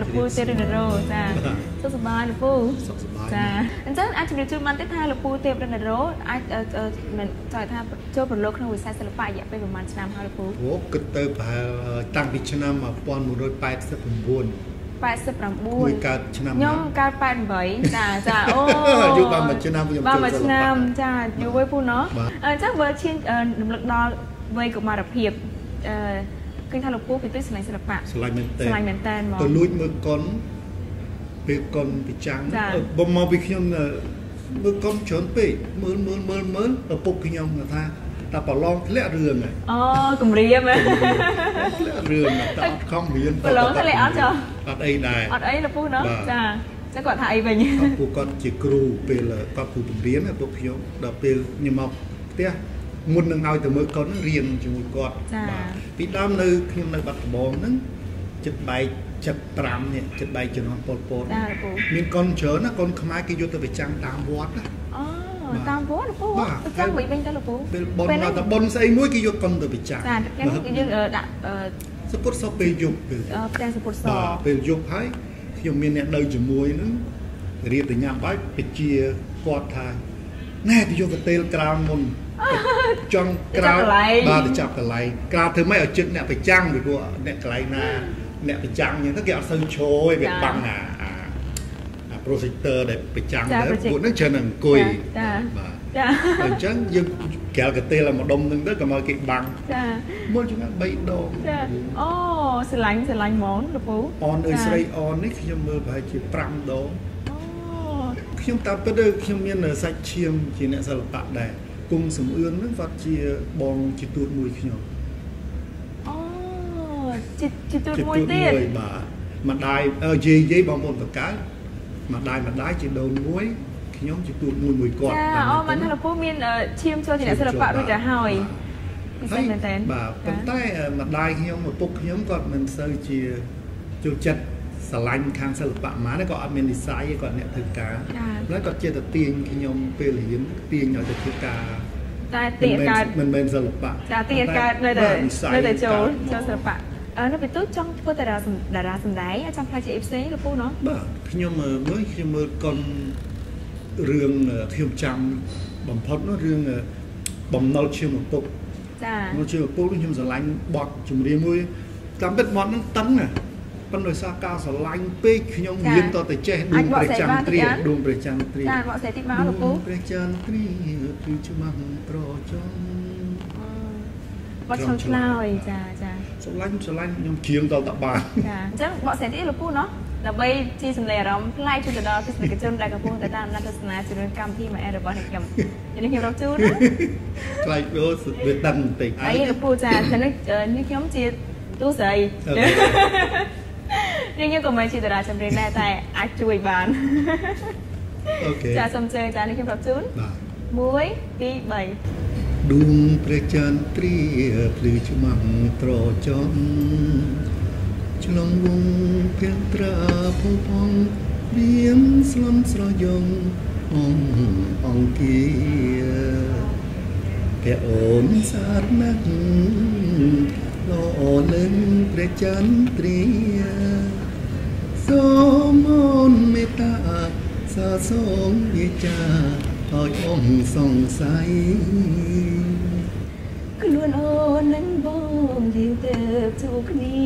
លោកពូទេពរិនរោចាសុខសប្បាយលោកពូសុខសប្បាយចាអញ្ចឹងអាចជម្រាបជូនបានទេថាលោកពូទេពរិនរោអាចមិនចង់ថាចូលប្រឡូកក្នុងវិស័យសិល្បៈរយៈពេលប្រហែលឆ្នាំហើយលោកពូអូគិតទៅប្រហែលតាំងពីឆ្នាំ1989 89មួយកើតឆ្នាំខ្ញុំកើត88ចាចាអូយូរបានមួយឆ្នាំខ្ញុំចូលបានមួយឆ្នាំចាយូរហើយពូណោះអញ្ចឹងបើឈានរំលឹកដល់វ័យកុមារភាពអឺឃើញថាលោកពូពីទិសស្រឡាញ់សិល្បៈស្រឡាញ់មែនតើស្រឡាញ់មែនតើមកទៅលួចមើលកុនពេលកុនប្រចាំងបើមកពីខ្ញុំមើលកុនច្រើនពេកមើលមើលមើលមើលឪពុកខ្ញុំថាតែប្រឡងធ្លាក់រឿងហ្នឹងអូគម្រាមធ្លាក់រឿងតែអត់ខំរៀនប្រឡងធ្លាក់អត់ចុះអត់អីដែរអត់អីលោកពូណោះចាចឹងគាត់ថាអីវិញពូគាត់ជាគ្រូពេលគាត់គ្រូបង្រៀនពុកខ្ញុំដល់ពេលខ្ញុំមកផ្ទះមុននឹងឲ្យទៅមើលកុនរៀនជាមួយគាត់បាទពីដើមនៅខ្ញុំនៅបាត់ដំបងហ្នឹងចិត្តបែក75នេះចិត្តបែកជំនាន់ប៉ុលពតមានកុនច្រើនណាកុនខ្មែរគេយកទៅប្រចាំតាមវត្តណាអូតាមវត្តលោកពូប្រចាំវិញវិញទៅលោកពូពេលបុណ្យដល់តែបុណ្យស្អីមួយគេយកកុនទៅប្រចាំចាយើងដាក់សពុតសពេលយប់ពេលផ្ទាំងសពុតសពេលយប់ហើយខ្ញុំមានអ្នកនៅជាមួយហ្នឹងរៀបទៅញ៉ាំបាយពជាគាត់ថាណែទៅយកកន្ទេលក្រោមមុនចង់ក្រោមបាទទៅចាប់កន្លែងក្រៅធ្វើម៉េចឲ្យចិត្តអ្នកប្រចាំពីព្រោះអ្នកកន្លែងណាអ្នកប្រចាំអញ្ចឹងទៅគេអត់សូវឈរឯងវាបាំងអា projector ដែលប្រចាំទៅពួកហ្នឹងច្រើនអង្គុយបាទចាអញ្ចឹងយើងក្រាលកន្ទេលឲ្យម្ដុំហ្នឹងទៅកុំឲ្យគេបាំងចាមុនជាង3ដងចាអូស្រឡាញ់ស្រឡាញ់ហ្មងលោកពូអនអើយស្រីអននេះខ្ញុំមើលប្រហែលជា5ដងអូខ្ញុំតាមពិតខ្ញុំមានសាច់ឈាមជាអ្នកសិល្បៈដែរគង់សំអឿនហ្នឹងគាត់ជាបងជាទូតមួយខ្ញុំអូជាទូតមួយទៀតបាទម្ដាយយាយយាយបងប្អូនបកើម្ដាយជាដូនមួយខ្ញុំជាទូតមួយមួយគាត់ចាអូមិនថាលោកពូមានឈាមចូលជាអ្នកសិល្បៈរួចទៅហើយពិសេសមែនតើបាទប៉ុន្តែម្ដាយខ្ញុំឪពុកខ្ញុំគាត់មិនសូវជាចូលចិត្តស្រឡាញ់ខាងសិល្បៈហ្មងគាត់អត់មាននិស័យគាត់អ្នកធ្វើការហើយគាត់ចេះតែទាញខ្ញុំពេលរៀនទាញឲ្យទៅធ្វើការតែទាញកើតមិនមែនសិល្បៈចាទាញកើតនៅតែចូលសិល្បៈនៅពេលទូចង់ធ្វើតារាសម្ដែងចង់ផ្លាយជាអីផ្សេងលោកពូណោះបាទខ្ញុំមើលខ្ញុំមើលកុនរឿងខ្ញុំចាំបំផុតនោះរឿងបំណុលឈាមឪពុកចាបំណុលឈាមឪពុកនោះខ្ញុំស្រឡាញ់បទចម្រៀងមួយតាមពិតបទហ្នឹងតឹងណាប៉ុន្តែដោយសារការស្រឡាញ់ពេកខ្ញុំរៀនតទៅចេះដួងព្រះចន្ទ្រាដួងព្រះចន្ទ្រាចាបកស្រាយតិចមកលោកពូព្រះចន្ទ្រាគឺច្បាស់ប្រចំបទឆ្លើយចាចាស្រឡាញ់ខ្ញុំច្រៀងតតបានចាអញ្ចឹងបកស្រាយតិចលោកពូណោះដើម្បីជាសម្លេងអារម្មណ៍ប្លែកជូនទៅដល់ទស្សនិកជនដែលកំពុងតែតាមដានទស្សនាជំនឿកម្មវិធីមួយរបស់នេះខ្ញុំនេះខ្ញុំរកជូនណាខ្លាចវាតឹងបន្តិចអីលោកពូចាតែនេះខ្ញុំជាទូស្រីនេះខ្ញុំក៏មិនជាតារាចម្រៀងដែរតែអាចជួយបានអូខេចាសូមជើញចានេះខ្ញុំប្រាប់ជូនបាទ1 2 3ដួងព្រះចន្ទ្រាភ្លឺច្បាស់ត្រចង់ឆ្លងវងភៀងត្រាភូផងរៀងស្លន់ស្រយងអង្គាព្រះអូនស្អាតណាស់ល្អលឹងព្រះចន្ទ្រាសូមអូនមេត្តាសាសងវាចាឲ្យអងសង្ស័យខ្លួនអូននឹងបងយើងទៅជួបគ្នា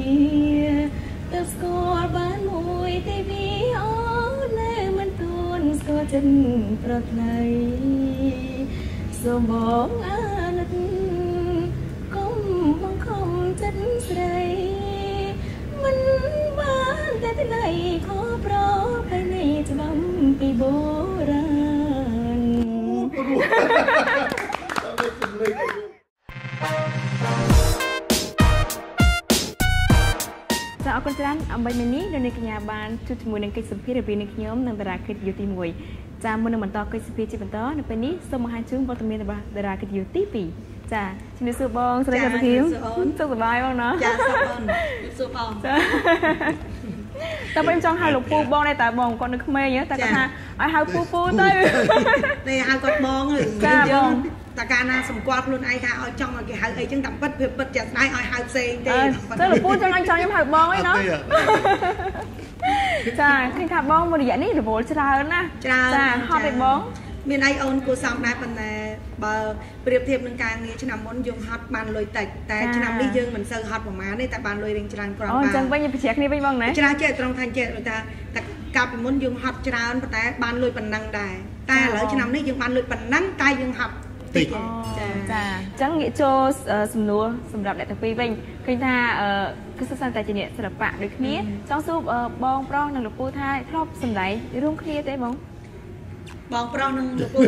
ទៅស្គាល់បានមួយទេវីអូននៅមិនទន់ស្គាល់ចិត្តប្រថ្លៃសូមបងអាណិតកុំបង្ខំចិត្តស្រីមិនបានតែថ្លៃខប្រពៃណីច្បាំពីបុរាណចាអរគុណច្រើនអំបីមិញនេះនៅនាងកញ្ញាបានជួបជាមួយនឹងកិច្ចសម្ភាររវាងនឹងខ្ញុំនិងតារាកិត្តិយសទី1ចាមុននឹងបន្តកិច្ចសម្ភារជាបន្តនៅពេលនេះសូមបង្ហាញជូនវត្តមានរបស់តារាកិត្តិយសទី2ចាជំរាបសួរបងស្រីកសុធីមសុខសប្បាយបងណោះចាសុខបងជំរាបសួរបងចាតែខ្ញុំចង់ហៅលោកពូបងដែរតែបងគាត់នៅក្មេងតែគាត់ថាឲ្យហៅពូពូទៅនេះហៅគាត់បងចាបង តើកាលណាសម្គាល់ខ្លួនឯងថាឲ្យចង់ឲ្យគេហៅអីចឹងតែពិតវាពិតជាក់ស្ដែងឲ្យហៅផ្សេងទេទៅលោកពូចង់ឲ្យចង់ខ្ញុំហៅបងអីណោះ ចាឃើញថាបងមួយរយៈនេះរវល់ច្រើនណា ច្រើន ចាហត់ទេបង មានអីអូនគួរសមដែរប៉ុន្តែបើប្រៀបធៀបនឹងការងារឆ្នាំមុនយើងហត់បានលុយតិចតែឆ្នាំនេះយើងមិនសូវហត់ប្រហែលទេតែបានលុយរៀងច្រើនគ្រាន់ អូ បើ អញ្ចឹងវិញប្រជាគ្នាវិញបងណា ច្រើនចេះត្រង់ថាចេះថាតែកាលពីមុនយើងហត់ច្រើនប៉ុន្តែបានលុយប៉ុណ្ណឹងដែរតែឥឡូវឆ្នាំនេះយើងបានលុយប៉ុណ្ណឹងតែយើងហត់ តិច ចា ចាអញ្ចឹងងាកចូលសំណួរសម្រាប់អ្នកទាំងពីរវិញឃើញថាគឺសុទ្ធសឹងតែជាអ្នកសិល្បៈដូចគ្នាចង់សួរបងប្រុសនិងលោកពូថាធ្លាប់សម្ដែងរួមគ្នាទេបង បងប្រុសនិងលោកពូ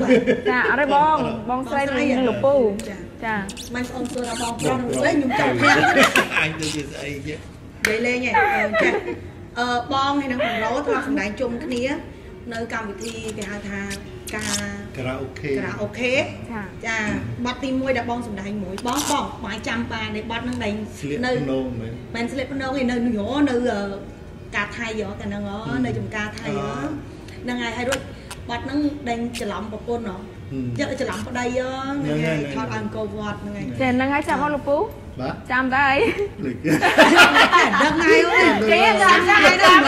ចាអត់ទេបងបងស្រីនិងលោកពូ ចា ចា មិនអូនសួរថាបងប្រុសនិងស្រីខ្ញុំចាំភ្លាម អញទៅជាស្អីទៀត និយាយលេងឯងចាបងហើយនឹងបងរ៉ូធ្លាប់សម្ដែងជុំគ្នា នៅកម្មវិធីគេហៅថាការ ការ៉ាអូខេ ការ៉ាអូខេ ចា ចាបទទី1ដែលបងសម្ដែងមួយបងបងបាយចាំបាននៃបទហ្នឹងដែល ស្លៀក នៅ ភ្នងមែន មិនស្លៀកភ្នងឯនៅនៅនៅការថៃហ៎កាលហ្នឹងនៅចំការថៃហ្នឹងហើយហើយរួចបទហ្នឹងដេញច្រឡំប្រពន្ធហ៎យកច្រឡំប្តីហ្នឹងហើយថតឲ្យអង្គរវត្តហ្នឹងហើយ ចាហ្នឹងហើយចាំបងលោកពូ បាទ ចាំដែរអី លុយ តែដឹងហើយអូន គេចាំចាំចាំ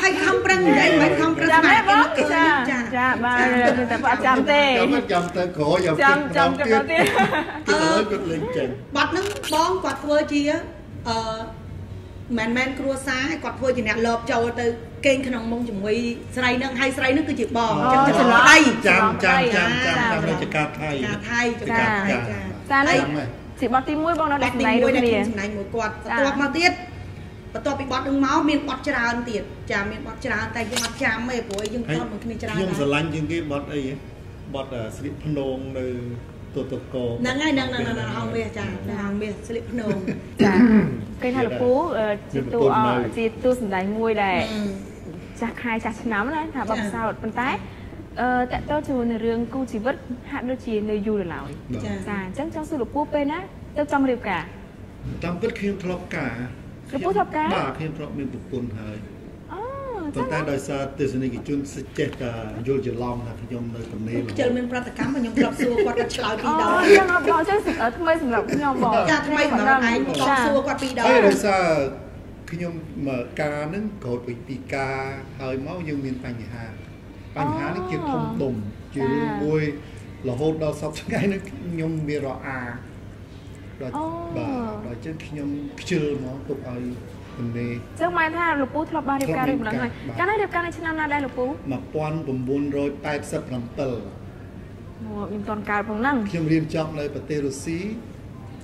ហើយខំប្រឹងនិយាយមិនខំប្រឹង ចាំទេបង គេ ចា ចា ចាបាទតែបងចាំទេ ចាំចាំទៅក្រោយយក ចាំចាំចាំទៀត គឺឥឡូវគាត់លេងចេញ បទហ្នឹងបងគាត់ធ្វើជាអឺមិនមែនគ្រួសារគាត់ធ្វើជាអ្នកលបចូលទៅគេងក្នុងមុងជាមួយស្រីហ្នឹងហើយស្រីហ្នឹងគឺជាបងអញ្ចឹងច្រឡំប្តី ចាំចាំចាំចាំចាំនៅចការថៃ ការថៃចការថៃចា ចានេះ ចាំហើយ ជាបទទី1បងនៅ បទទី ដែលសម្ដែង 1ដែល រួមគ្នា ខ្ញុំសម្ដែងមួយគាត់បន្ទាប់មកទៀតបន្ទាប់ពីបទហ្នឹងមកមានបទច្រើនទៀតចាមានបទច្រើនតែយើងអត់ចាំទេព្រោះយើងថតមួយគ្នាច្រើន ខ្ញុំស្រឡាញ់ជាងគេបត់អីហ៎បត់ស្លៀកភ្នងនៅទូតក ហ្នឹងហើយហ្នឹងហ្នឹងហងមាសចាហងមាសស្លៀកភ្នង ចាគេថាលោកពូជាតួជាតួសម្ដែងមួយដែលចាស់ខែចាស់ឆ្នាំណាថាបបសោតប៉ុន្តែអឺតកតជាមួយនឹងរឿងគូជីវិតហាក់ដូចជានៅយូរដល់ឡើយ ចា ចាអញ្ចឹងចង់សួរលោកពូពេលណាទៅចង់រៀបការ តាមពិតខ្ញុំធ្លាប់ការ លោកពូធ្លាប់ការ បាទខ្ញុំធ្លាប់មានប្រពន្ធហើយ អូ ប៉ុន្តែដោយសារទស្សនិកជនចេះតែយល់ច្រឡំថាខ្ញុំនៅទំនេរ ខ្ជិលមានប្រតិកម្មខ្ញុំធ្លាប់សួរគាត់គាត់ឆ្លើយពីរដ អូ ង ចឹងអត់បងចឹងថ្មីសម្រាប់ខ្ញុំបង ចាថ្មីសម្រាប់ឯងបងសួរគាត់ពីរដង ហើយដោយសារខ្ញុំមកការហ្នឹងក្រោយពីការហើយមកយើងមានបញ្ហាបញ្ហានេះជាធំដុំជារឿងមួយរហូតដល់សប្តាហ៍ថ្ងៃនេះខ្ញុំមានរអាដល់បាទដល់ចឹងខ្ញុំខ្ជិលមកទុកឲ្យទំនេរ ចឹងមកថាលោកពូធ្លាប់បានរៀបការរួចម្ដងហើយកាលនេះរៀបការនៅឆ្នាំណាដែរលោកពូ 1987 អូខ្ញុំតន់កើតផងហ្នឹង ខ្ញុំរៀនចប់នៅប្រទេសរុស្ស៊ី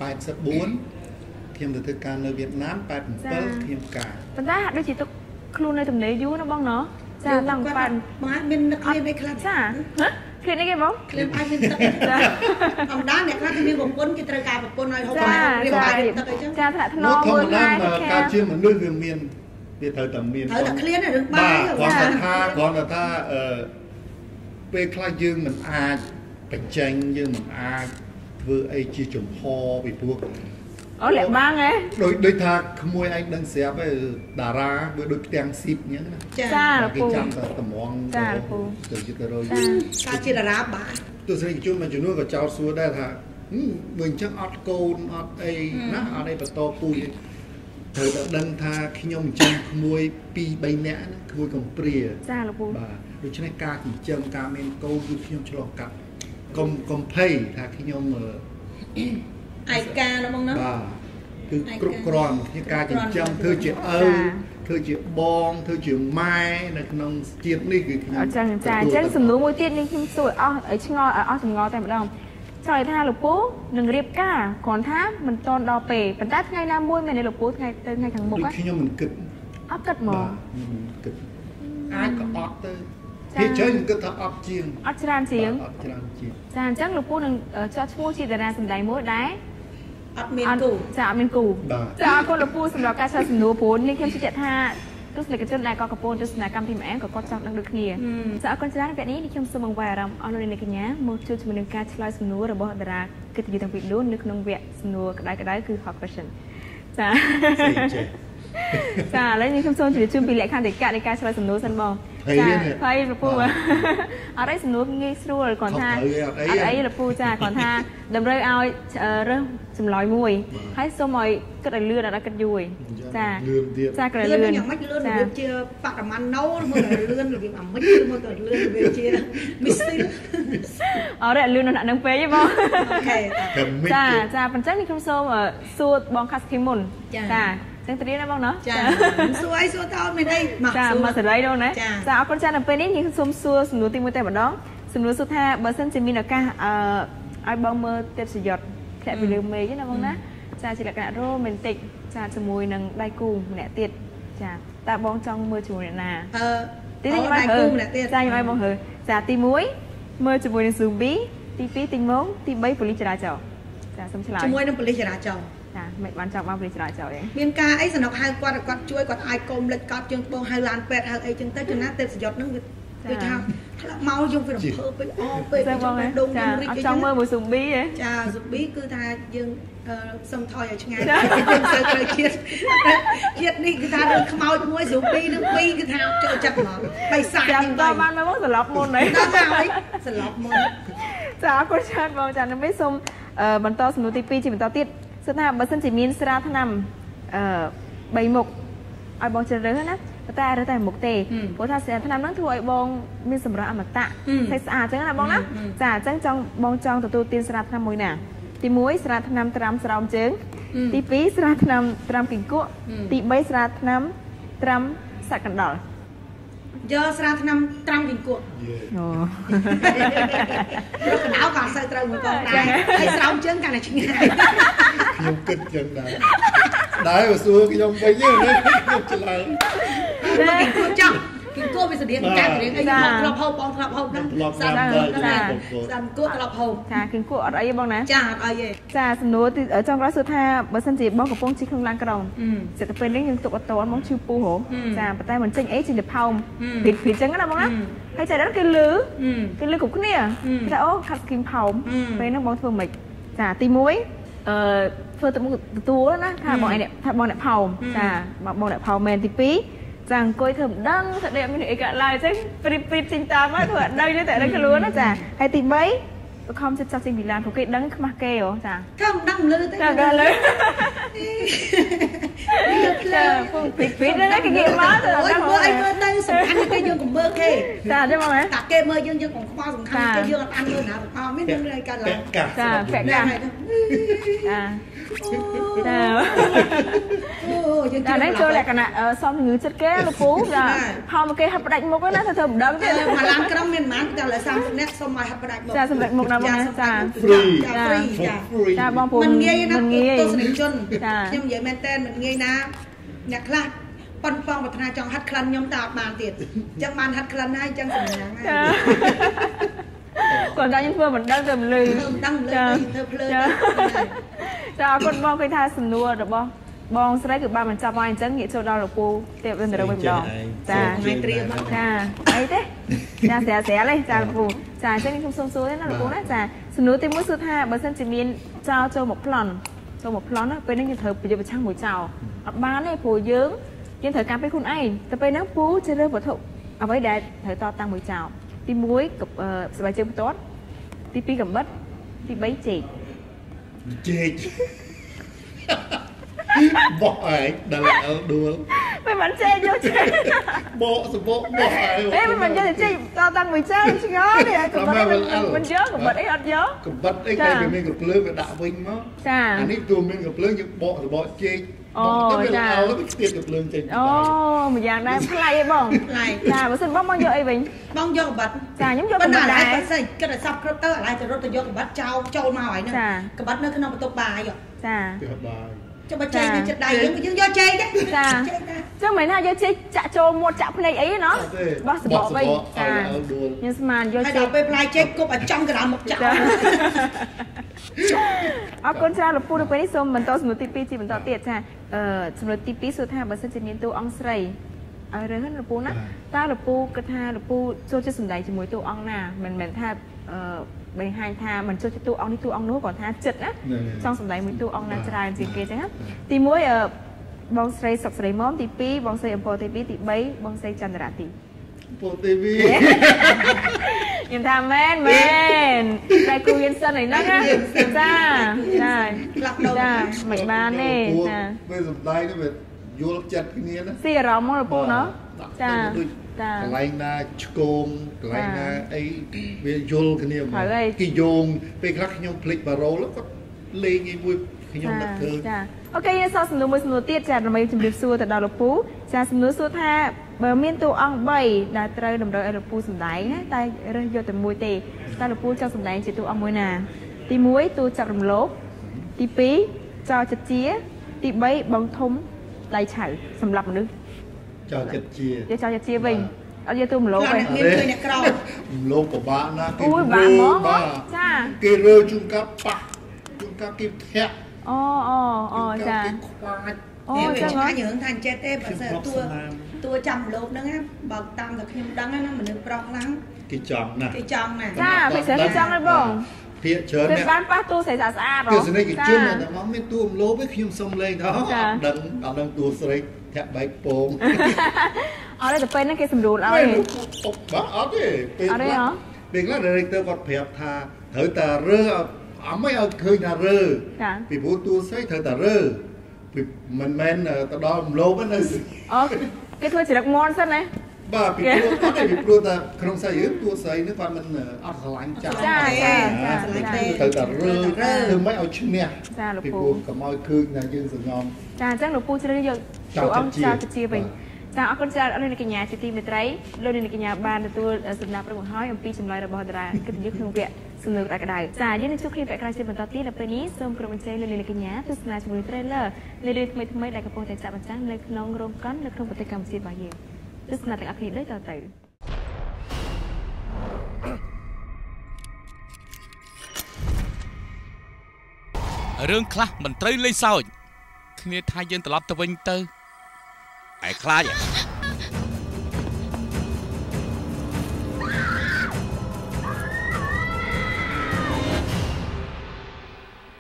84ខ្ញុំទៅធ្វើការនៅវៀតណាម87ខ្ញុំការ ប៉ុន្តែហាក់ដូចជាទុកខ្លួននៅទំនេរយូរណាបងណោះចាតាំងប៉ាន់ បងមាននឹកឃ្លានអីខ្លះ ចាហ៎ឃ្លានអីគេបង ឃ្លានបាយមានទឹកធម្មតាអ្នកខ្លះគេមានប្រពន្ធគេត្រូវការប្រពន្ធឲ្យហូបបាយរៀបបាយរៀបទឹកអីចឹង ចាថ្នាក់ថ្នម ធម្ម មើល តា ថែ ការជាមនុស្សវាមានវាត្រូវតែមាន ត្រូវតែឃ្លានរឿងបាយ គ្រាន់តែថាគ្រាន់តែថាអឺពេលខ្លះយើងមិនអាចបញ្ចេញយើងមិនអាចធ្វើអីជាចំហពីព្រោះ អូលាក់បាំងហ៎ ដូចដូចថាក្មួយឯងដឹងស្រាប់ឯងតារាវាដូចផ្ទាំងស៊ីបអញ្ចឹងណា ចាលោក គេ ពូ ចាំតែតម្រង់ ចាលោកពូ ទៅជិតទៅរយ ចា ការជាតារាបាទ ទស្សនិកជនមួយចំនួនក៏ចោទសួរដែរថាមើលអញ្ចឹងអត់កូនអត់អីណាអត់អីបន្តពូជត្រូវតែដឹងថាខ្ញុំចិញ្ចឹមក្មួយ2 3នាក់ណាក្មួយកំព្រា ចាលោកពូ បាទដូច្នេះការចិញ្ចឹមការមានកូនគឺខ្ញុំឆ្លងកាត់កុំភ័យថាខ្ញុំ ឯកាណាបងណា បាទគឺគ្រប់គ្រាន់ខ្ញុំការចិញ្ចឹមធ្វើជាឪធ្វើជាបងធ្វើជាម៉ែនៅក្នុងជាតិនេះគឺខ្ញុំ អញ្ចឹងចាអញ្ចឹងសំណួរមួយទៀតនេះខ្ញុំសួរអស់ឲ្យឆ្ងល់ឲ្យអស់ចម្ងល់តែម្ដងចង់ឲ្យថាលោកពូនឹងរៀបការគ្រាន់ថាមិនតន់ដល់ពេលប៉ុន្តែថ្ងៃណាមួយមែនទេលោកពូថ្ងៃទៅថ្ងៃខាងមុខ ដូចខ្ញុំមិនគិត អត់គិតហ្មង បាទខ្ញុំមិនគិតអាចក៏អត់ទៅភាគច្រើនខ្ញុំគិតថាអត់ជាង អត់ច្រើនជាង អត់ច្រើនជាង ចាអញ្ចឹងលោកពូនឹងចោះឈ្មោះជាតារាសម្ដែងមួយដែរ អត់មានគូ ចាអត់មានគូ បាទ ចាអរគុណលោកពូសម្រាប់ការឆ្លើយសំណួរព្រោះនេះខ្ញុំជឿជាក់ថាទស្សនិកជនដែលក៏កំពុងទស្សនាកម្មវិធី MN ក៏គាត់ចង់ដឹងដូចគ្នាចាអរគុណច្រើនវគ្គនេះខ្ញុំសូមបង្វែរអារម្មណ៍អស់លោកអ្នកកញ្ញាមកជួបជាមួយនឹងការឆ្លើយសំណួររបស់តារាកិត្តិយសទាំងពីរនោះនៅក្នុងវគ្គសំណួរក្តៅៗគឺ Hot Question ចា ស្អីចេះ ចាឥឡូវនេះខ្ញុំសូមជម្រាបជូនពីលក្ខន្តិកៈនៃការឆ្លើយសំណួរសិនបងចាហើយលពូអត់អីសំណួរងាយស្រួលគ្រាន់ថាអត់អីលពូចាគ្រាន់ថាតម្រូវឲ្យរើសចម្លើយមួយហើយសូមឲ្យគិតឲ្យលឿនអត់ឲ្យគិតយូរចាលឿនទៀតចាក្រលឿនយ៉ាងម៉េចលឿនរបៀបជាបរិមាណណូឬមួយក៏លឿនរបៀបអាមិចឬមួយក៏លឿនរបៀបជាមីស៊ីលអត់ទេលឿននៅនឹងពេកទេបងអូខេចាចាប៉ុន្តែនេះខ្ញុំសូមសួរបងខាស់គីមុនចាចឹងត្រៀមណាបងណោះចាសួរអីសួរតើមានអីមកចាមកសេរីដល់ណាចាអរគុណចានៅពេលនេះខ្ញុំសូមសួរសំណួរទី1តែម្ដងសំណួរសួរថាបើសិនជាមានឱកាសឲ្យបងមើលទេពសយត់ធ្លាក់ពីលើមេឃណាបងណាចាជាលក្ខណៈរ៉ូមែនទិកចាជាមួយនឹងដៃគូម្នាក់ទៀតចាតើបងចង់មើលជាមួយអ្នកណាទីនេះខ្ញុំឲ្យគូម្នាក់ទៀតចាខ្ញុំឲ្យបងរើចាទី1មើលជាមួយនឹង Zombie ទី2ទីងងទី3ប៉ូលីសចរាចរណ៍ចាសូមឆ្លើយជាមួយនឹងប៉ូលីសចរាចរណ៍ចាមិនបានចង់បានប៉ូលីសចរាចរណ៍ទេមានការអីសំណុកហៅគាត់គាត់ជួយគាត់ឲ្យកុំលិចកត់ជើងត្បូងហៅឡានពេទ្យហៅអីចឹងទៅចំណាទេពសយត់ហ្នឹងវាដូចថាធ្លាក់មកយើងវារំភើបពេកអពេកដងយើងរីកចង់មើលមួយ Zombie ហ៎ចា Zombie គឺថាយើងសុំថយឲ្យឆ្ងាយយើងសូវត្រូវជាតិជាតិនេះគឺថារឿងខ្មោចមួយ Zombie នឹងពីរគឺថាចូលចិត្តហ្មងបីសាចាំតបានមកសន្លប់មុនហីដល់ហើយសន្លប់មុនចាអរគុណច្រើនបងចានឹងវិញសូមបន្តសំណួរទី2ជាបន្តទៀតសួរថាបើសិនជាមានស្រាថ្នាំ3មុខឲ្យបងជ្រើសរើសណាប៉ុន្តែរើសតែមុខទេព្រោះថាស្រាថ្នាំហ្នឹងធ្វើឲ្យបងមានសម្រស់អមតៈស្អាតស្អាតអញ្ចឹងណាបងណាចាអញ្ចឹងចង់បងចង់ទទួលទានស្រាថ្នាំមួយណាទី1ស្រាថ្នាំត្រាំស្រោមជើងទី2ស្រាថ្នាំត្រាំគីង្គក់ទី3ស្រាថ្នាំត្រាំសាច់កណ្ដុរយកស្រាថ្នាំត្រាំគីង្គក់អូព្រោះកណ្ដៅក៏អត់សូវត្រូវមួយបងដែរហើយស្រោមជើងកាន់តែឆ្ងាយខ្ញុំគិតចឹងដែរដែរបើសួរខ្ញុំវិញខ្ញុំឆ្លើយគីង្គក់ចង់គីង្គក់វាស្តៀងកាត់ស្តៀងអីបងធ្លាប់ហូបបងធ្លាប់ហូបហ្នឹងសាំគក់ធ្លាប់ហូបចាគីង្គក់អត់អីទេបងណាចាអត់អីទេចាសំណួរទីចង់ក្រោយសួរថាបើសិនជាបងកំពុងជិះក្នុងឡានក្រុងសិតទៅពេលនេះយើងទុកអត់តន់បងឈឺពោះហ៎ចាប៉ុន្តែមិនចេញអីចេញទៅផោមព្រីតចឹងណាបងណាហើយចាដល់គេលឺគេលឺគ្រប់គ្នាថាអូខាត់ស្គីមផោមពេលហ្នឹងបងធ្វើម៉េចចាទី1ធ្វើទៅមុខទទួលណាថាបងឯងថាបងអ្នកផោមចាបងអ្នកផោមមែនទី2ចាអង្គុយធ្វើមិនដឹងថាដេកមានអីកើតឡើងអញ្ចឹងព្រីបចេញតាមមកធ្វើអត់ដឹងទេតែដឹងខ្លួនណាចាហើយទី3បខំចិត្តចាស់ចេញពីឡានព្រោះគេដឹងខ្មាស់គេហ៎ចាធ្វើមិនដឹងលឺទេចាដល់លឺចាព្រីបហ្នឹងគេងាកមកទៅដល់មើលអីមើលទៅសំខាន់គេយើងកុំមើលគេចាទេបងតាគេមើលយើងយើងកុំខ្វល់សំខាន់គេយើងអត់អានមើលណាទាំងអស់មានរឿងអីកើតឡើងចាពាក់កាចាចាអូយើងតែនេះចូលលក្ខណៈសំជំងឺចិត្តគេលោកពូចាផោមកគេហាត់ផ្ដាច់មុខណាធ្វើមិនដឹងទេមកឡានក្រុងមានប៉ុន្មានតែលើ30នាក់សុំឲ្យហាត់ផ្ដាច់មុខចាសម្រាប់មុខណាបងណាចា free ចាចាបងពូមិនងាយណាទស្សនិកជនខ្ញុំនិយាយមែនតើមិនងាយណាអ្នកខ្លះប៉ុនប៉ងប្រាថ្នាចង់ហាត់ក្លិនខ្ញុំតើអត់បានទៀតអញ្ចឹងបានហាត់ក្លិនហើយអញ្ចឹងសំណាងហើយគាត់ថាខ្ញុំធ្វើមិនដឹងទៅមិនលឺមិនដឹងលឺធ្វើភ្លើចាអរគុណបងឃើញថាសំណួររបស់បងស្រីគឺបានបញ្ចប់ហើយអញ្ចឹងងាកចូលដល់លោកពូទេពរិនរវិញម្ដងចាមិនត្រៀមចាអីទេចាស្រាលស្រាលទេចាលោកពូចាអញ្ចឹងខ្ញុំសូមសួរទេណាលោកពូណាចាសំណួរទី1សួរថាបើសិនជាមានចោលចូលមកប្លន់ណាពេលនេះយើងត្រូវប្រយុទ្ធប្រឆាំងមួយចោលអត់បានទេព្រោះយើងត្រូវការពេលខ្លួនឯងតែពេលហ្នឹងពូជ្រើសរើសវត្ថុអ្វីដែលត្រូវតតាំងមួយចោលទី1ស្បែកជើងផ្ទាត់ទី2កំបិតទី3ចេកចេកបោះឯងដល់អល់ដួលមិនបានចេកយកចេកបកសបកបោះឯងអេមិនបានយកចេកតតាំងមួយចោលឆ្ងល់នេះកំបិតមិនយកកំបិតអីអត់យកកំបិតអីគេវាមានកំភ្លើងវាដាក់វិញមកចាអានេះទូមានកំភ្លើងយើងបកសបកចេកអូចាទៅវាស្ទាបកំភ្លើងចេញអូម្យ៉ាងដែរប្លែកឯងបងប្លែកចាបើសិនបងបងយកអីវិញបងយកកំបិតចាខ្ញុំយកកំបិតដែរប៉ុន្តែឥឡូវគិតឲ្យសពគ្រប់ទៅឥឡូវទៅរត់ទៅយកកំបិតចោលចូលមកហើយហ្នឹងកំបិតនៅក្នុងបន្ទប់បាយចាបាយចុះបើចេកនៅចិត្តដៃយើងយកចេកដែរចាចឹងមិនថាយកចេកចាក់ចូលមាត់ចាក់ភ្នែកអីណោះបោះសបកវិញចាខ្ញុំស្មានយកចេកហើយដល់ពេលផ្លែចេកគប់ឲ្យចំកណ្ដាលមកចាក់អរគុណច្រើនលោកពូនៅពេលនេះសូមបន្តសំណួរទី2ជាបន្តទៀតចាសំណួរទី2សួរថាបើសិនជាមានតួអង្គស្រីឲ្យរើសលោកពូណាតើលោកពូគិតថាលោកពូចូលចិត្តសម្ដែងជាមួយតួអង្គណាមិនមែនថាបង្ហាញថាមិនចូលចិត្តតួអង្គនេះតួអង្គនោះគាត់ថាចិត្តណាចង់សម្ដែងមួយតួអង្គណាច្រើនជាងគេចឹងណាទី1 បងស្រីសុកស្រីមុំទី2បងស្រីអំពរទេវីទី3បងស្រីចន្ទរាទីអំពរទេវីខ្ញុំថាមែនមែនតែគូយិនសិនឯហ្នឹងណាចាចាចាមិនបានទេចាពេលសំដែងនេះវាយល់ចិត្តគ្នាណាស៊ីអារម្មណ៍មកលោកពូណោះចាចាកន្លែងណាឆ្កងកន្លែងណាអីវាយល់គ្នាហ្មងគេយោងពេលខ្លះខ្ញុំភ្លេចបារ៉ូលគាត់លេងអីមួយខ្ញុំនឹកឃើញចាអូខេយើងសល់សំណួរមួយសំណួរទៀតចាដើម្បីជម្រាបសួរទៅដល់លោកពូចាសំណួរសួរថាបើមានតួអង្គ3ដែលត្រូវតម្រូវឲ្យលោកពូសម្ដែងណាតែរើសយកតែមួយទេតើលោកពូចង់សម្ដែងជាតួអង្គមួយណាទី1តួចាប់រំលោភទី2ចោចិត្តជាទី3បងធំដៃឆៅសម្រាប់មនុស្សចោចិត្តជាយកចោចិត្តជាវិញអត់យកតួរំលោភទេមានឃើញអ្នកក្ររំលោភពិបាកណាស់គេរើចាគេរើជួនកាលប៉ះជួនកាលគេធាក់អូអូអូចាគេខ្វាចអូចឹងហ៎យើងថាអញ្ចេះទេបើសិនតួចាំលោភហ្នឹងណាបើតាមតែខ្ញុំដឹងណាមនុស្សប្រុសខ្លាំងគេចង់ណាស់គេចង់ណាស់ចាពេលច្រើនគេចង់ហើយបងភាកច្រើនអ្នកបានប៉ះតួស្រីស្អាតស្អាតហ៎ទស្សនិកជនតែមកមានតួរំលោភឯងខ្ញុំសុំលេងទៅអត់ដឹងអត់ដឹងតួស្រីធាក់បែកពងអត់ទេតែពេលហ្នឹងគេសម្រួលឲ្យបាទអត់ទេពេលខ្លះពេលខ្លះ director គាត់ប្រាប់ថាត្រូវតែរើអត់មិនឲ្យឃើញថារើពីព្រោះតួស្រីត្រូវតែរើពីមិនមែនទៅដល់រំលោភហ្នឹងអូគេធ្វើចរិតមន់សិនណាបាទពីព្រោះអត់ទេពីព្រោះតែក្នុងសាច់រឿងតួស្រីនេះគាត់មិនអត់ស្រឡាញ់ចាចាចាត្រូវតែរើធ្វើមិនឲ្យឈ្នះចាលោកពូពីព្រោះកុំឲ្យឃើញថាយើងសងំចាអញ្ចឹងលោកពូជ្រើសយកតួអង្គចៅជាវិញចាអរគុណច្រើនលោកអ្នកកញ្ញាជាទីមេត្រីលោកអ្នកកញ្ញាបានទទួលសំណាក់ព្រឹកមកហើយអំពីចម្លើយរបស់តារាកិត្តិយសក្នុងវគ្គសំណួរក្តៅៗចាយើងនឹងជួបគ្នាវគ្គក្រោយជាបន្តទៀតនៅពេលនេះសូមគោរពអញ្ជើញលោកអ្នកកញ្ញាទស្សនាជាមួយ trailer នៃរឿងថ្មីៗដែលកំពុងតែចាក់បញ្ចាំងនៅក្នុងរោងកុននៅក្នុងប្រទេសកម្ពុជារបស់យើងទស្សនាទាំងអស់គ្នាដូចតទៅរឿងខ្លះមិនត្រូវលេងសើចគ្នាថាយើងត្រឡប់ទៅវិញទៅឯខ្លាច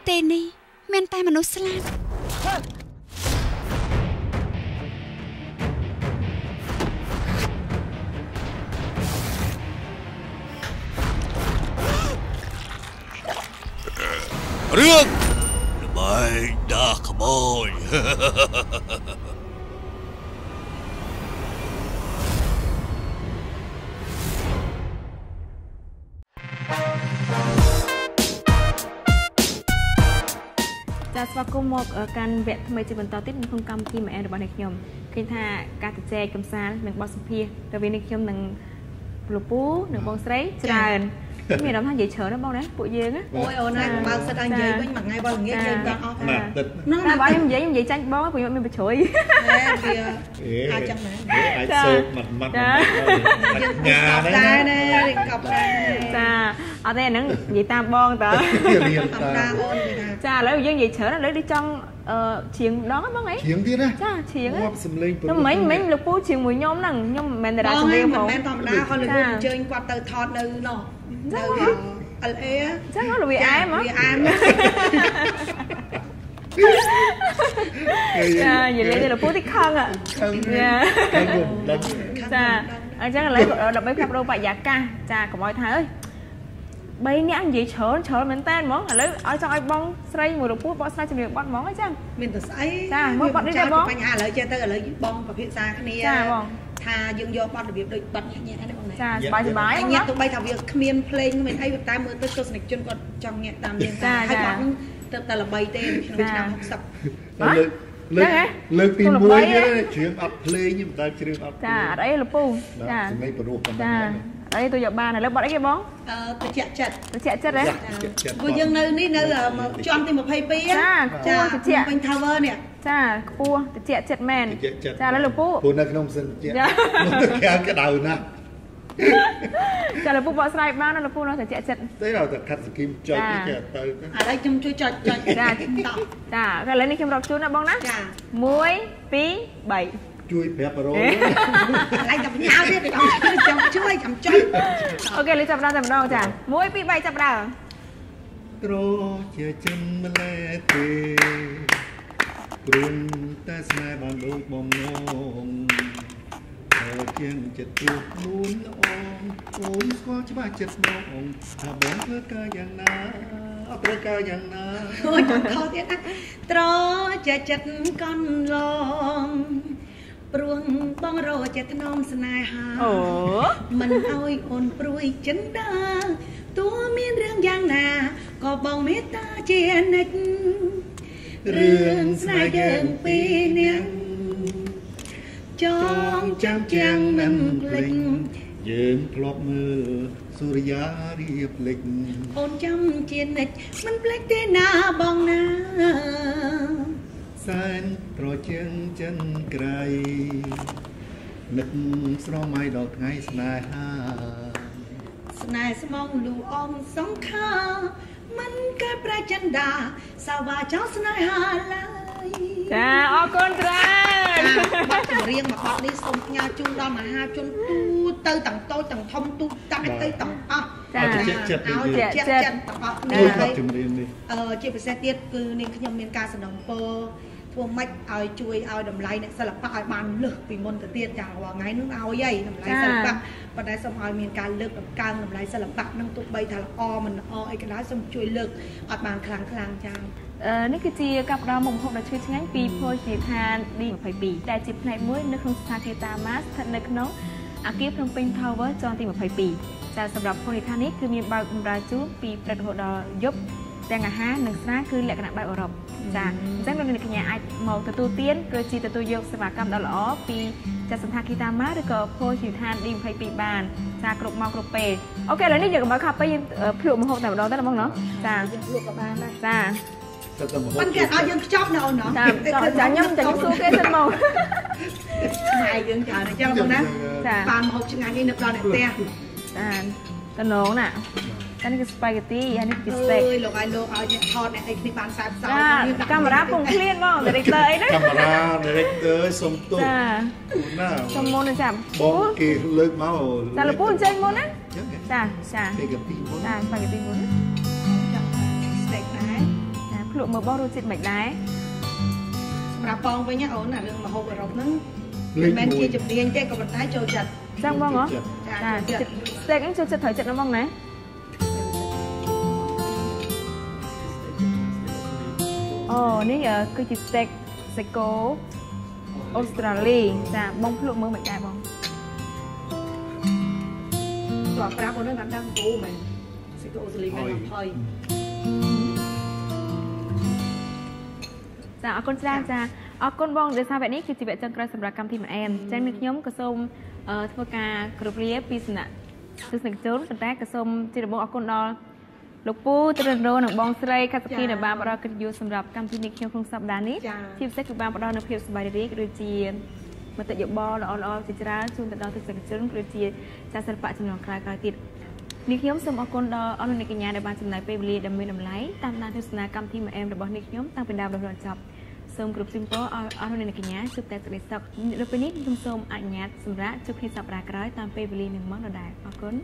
ទេនេះមានតែមនុស្សស្លាប់រឿងល្បែងដាស់ក្បូចចាស្វាគមន៍មកកាន់វគ្គថ្មីជាបន្តទៀតនៅក្នុងកម្មវិធីម៉ែនរបស់អ្នកខ្ញុំឃើញថាការជជែកកម្សាន្តនិងបទសម្ភាសន៍រវាងអ្នកខ្ញុំនិងលោកពូនិងបងស្រីច្រើនមានអារម្មណ៍ថានិយាយច្រើនណាស់បងណាពួកយើងណាអូយអូនណាបើសិតឲ្យនិយាយវិញមួយថ្ងៃបើល្ងាចយើងដល់អស់ហ្នឹងណាបើខ្ញុំនិយាយខ្ញុំនិយាយចាញ់បងព្រោះខ្ញុំមានបញ្ជ្រុយវាអាចចឹងណាអាចសោកម៉ាត់ម៉ាត់ញ៉ាដែរណាកប់ដែរចាអត់ទេអាហ្នឹងនិយាយតាមបងតើរៀនតាមអូនចាឥឡូវយើងនិយាយច្រើនឥឡូវដូចចង់ច្រៀងម្ដងបងអីច្រៀងទៀតណាចាច្រៀងងាប់សំលេងព្រោះមិញមិញលោកពូច្រៀងមួយខ្ញុំហ្នឹងខ្ញុំមិនមែនតារាចម្រៀងផងមិនមែនធម្មតាគាត់លោកពូអញ្ជើញគាត់ទៅថតនៅនោះនៅ LA ចឹងហ៎វាអែមហ៎វាអែមចានិយាយលេងលោកពូតិចខឹងខឹងខឹងដឹងចាអញ្ចឹងឥឡូវដើម្បីផ្លាស់ប្ដូរបរិយាកាសចាកុំឲ្យថាអើយ3នាក់និយាយច្រើនច្រើនមែនតើហ្មងឥឡូវឲ្យចង់ឲ្យបងស្រីមួយលោកពូបកស្រាយជំរាបបត់ហ្មងអញ្ចឹងមានតែស្អីចាមកបត់នេះទេបងបញ្ហាឥឡូវចេះទៅឥឡូវបងពិភាក្សាគ្នាចាបងថាយើងយកបត់របៀបដូចបត់ញាក់ញាក់ហ្នឹងបងណាចាសប្បាយសប្បាយញាក់ទោះបីថាវាគ្មានភ្លេងគ្មានអីតែមើលទៅទស្សនិកជនគាត់ចង់ញាក់តាមយើងហើយបត់ហ្នឹងទៅតែល្បីទេក្នុងឆ្នាំ60លើកទី1ទៀតច្រៀងអត់ភ្លេងមិនដែលច្រៀងអត់ចាអត់អីលោកពូចាសម្លេងព្រោះប៉ុណ្ណឹងអីទៅយកបានឥឡូវបត់អីគេបងត្រជាក់ចិត្តត្រជាក់ចិត្តហ៎ព្រោះយើងនៅនេះនៅជាន់ទី22ចាខ្ពស់ត្រជាក់ពេញ Tower នេះចាខ្ពស់ត្រជាក់ចិត្តមែនចាឥឡូវលោកពូព្រោះនៅក្នុងសិនត្រជាក់ទៅក្រៅក្តៅណាស់ចាលោកពូបកស្រាយបានណាលោកពូនៅត្រជាក់ចិត្តទេដល់តែខាត់សគីមចុចនេះគេទៅឥឡូវខ្ញុំជួយចុចចុចចាចាឥឡូវនេះខ្ញុំរាប់ជូនណាបងណាចា1 2 3 ជួយប្រាប់ប្រូ ឡៃតែញ៉ាវទៀតចាំជួយចាំចុចអូខេលេចាប់ដើមតែម្ដងចា1 2 3ចាប់ដើមត្រជាចិនម្លេះទេ ព្រោះតែស្នេហ៍បានដូចបំណងជាងចិត្តព្រោះខ្លួនល្អអូនស្គាល់ច្បាស់ចិត្តបងថាបងធ្វើការយ៉ាងណាអត់ត្រូវការយ៉ាងណាអូយខុសទៀតណាត្រជាចិត្តកន្លងព្រោះបងរជាធ្នមស្នេហាអូមិនឲ្យអូនព្រួយចិន្តាទោះមានរឿងយ៉ាងណាក៏បងមេត្តាជានិច្ចរឿងស្នេហ៍យើងពីរនាក់ចងចាំជាងនឹងភ្លេចយើងធ្លាប់មើលសូរិយារៀបលិចអូនចាំជានិច្ចមិនភ្លេចទេណាបងណាសែនត្រជាងចិនក្រៃនឹកស្រមៃដល់ថ្ងៃស្នេហាស្នេហ៍ស្មងលូអងសង្ខាមិនកើតប្រចិន្តាសាវ៉ាចោស្នេហាឡើយចាអរគុណច្រើនបទចម្រៀងមួយបទនេះសូមផ្ញើជូនដល់មហាជនទូទៅទាំងតូចទាំងធំទូតាច់ទៅទាំងអស់ចាឲ្យចិត្តចិត្តទាំងអស់គ្នាហើយចម្រៀងនេះជាពិសេសទៀតគឺនាងខ្ញុំមានការសំណូមពរធ្វើម៉េចឲ្យជួយឲ្យតម្លៃអ្នកសិល្បៈឲ្យបានលើសពីមុនទៅទៀតចារាល់ថ្ងៃនឹងឲ្យហីតម្លៃសិល្បៈប៉ុន្តែសូមឲ្យមានការលើកតម្កើងតម្លៃសិល្បៈនឹងទោះបីថាល្អមិនល្អអីក៏ដោយសូមជួយលើកឲ្យបានខ្លាំងខ្លាំងចានេះគឺជាការផ្ដល់មុខម្ហូបដ៏ឈ្ងុយឆ្ងាញ់ពីភោជនីយដ្ឋាន D22 ដែលជាផ្នែកមួយនៅក្នុងស្ថាគារតាម៉ាស្ថិតនៅក្នុងអគារភ្នំពេញ Tower ជាន់ទី22ចាសម្រាប់ភោជនីយដ្ឋាននេះគឺមានបើកបម្រើជូនពីព្រឹករហូតដល់យប់ទាំងអាហារនិងស្រាគឺលក្ខណៈបែបអឺរ៉ុបចាអញ្ចឹងលោកអ្នកកញ្ញាអាចមកទទួលទានឬជាទទួលយកសេវាកម្មដ៏ល្អពីចាសន្តាគារតាម៉ាឬក៏ភោជនីយដ្ឋាន D22 បានចាគ្រប់ម៉ោងគ្រប់ពេលអូខេឥឡូវនេះយើងកុំឲ្យខាប់ពេកយើងភ្លក់ម្ហូបតែម្ដងទៅណាបងណោះចាយើងភ្លក់ក៏បានដែរចាប៉ុន្តែគេឲ្យយើងខ្ចប់ណាអូនណោះចាចាខ្ញុំចាខ្ញុំសួរគេសិនមកខ្មែរយើងច្រើនអញ្ចឹងបងណាបានម្ហូបឆ្ងាញ់នេះនឹកដល់អ្នកផ្ទះចាតំណងណាតែនេះគឺ spaghetti ហើយនេះគឺ steak អើយលោកឲ្យលោកឲ្យអ្នកថតអ្នកអីគ្នាបានសែបសោកាមេរ៉ាពងឃ្លានបង director អីណាកាមេរ៉ា director សុំទោសណាសុំមុនណាចាបងគេលើកមកចាលោកពូអញ្ជើញមុនណាចាចា spaghetti មុនចា spaghetti មុនចា steak ដែរចាភ្លក់មើលបងរសជាតិមិនដែរសម្រាប់បងវិញអូនអារឿងម្ហូបអឺរ៉ុបហ្នឹងមិនមែនជាជំនាញទេក៏ប៉ុន្តែចូលចិត្តចឹងបងហ៎ចា steak ហ្នឹងចូលចិត្តត្រូវចិត្តណាបងណាអូនេះគឺជា steak សាច់គោអូស្ត្រាលីចាបងភ្លក់មើលមិនដែរបងតោះប្រាប់អូនហ្នឹងបានដឹងគោមែនសាច់គោអូស្ត្រាលីមែនអត់ហើយចាអរគុណច្រើនចាអរគុណបងដោយសារវគ្គនេះគឺជាវគ្គចុងក្រោយសម្រាប់កម្មវិធីមួយអែមចឹងនេះខ្ញុំក៏សូមធ្វើការគោរពលាពីសំណាក់ទស្សនិកជនប៉ុន្តែក៏សូមជាដំបូងអរគុណដល់លោកពូត្រិនរោនិងបងស្រីកសិគីដែលបានផ្ដល់កិត្តិយសសម្រាប់កម្មវិធីនេះខ្ញុំក្នុងសប្តាហ៍នេះជាពិសេសគឺបានផ្ដល់នូវភាពសប្បាយរីករាយដូចជាមតិយោបល់ល្អៗជាច្រើនជូនទៅដល់ទស្សនិកជនឬជាចាសិល្បៈចំនួនក្រោយៗទៀតនេះខ្ញុំសូមអរគុណដល់អស់លោកអ្នកកញ្ញាដែលបានចំណាយពេលវេលាដ៏មានតម្លៃតាមដានទស្សនាកម្មវិធីមួយអែមរបស់នេះខ្ញុំតាំងពីដើមរហូតដល់ចប់សូមគោរពជូនពរឲ្យអស់លោកអ្នកកញ្ញាជួបតែសេចក្តីសុខនៅពេលនេះខ្ញុំសូមអនុញ្ញាតសម្រាប់ជួបគ្នាសប្តាហ៍ក្រោយតាមពេលវេលានឹងម៉ោងដដែលអរគុណ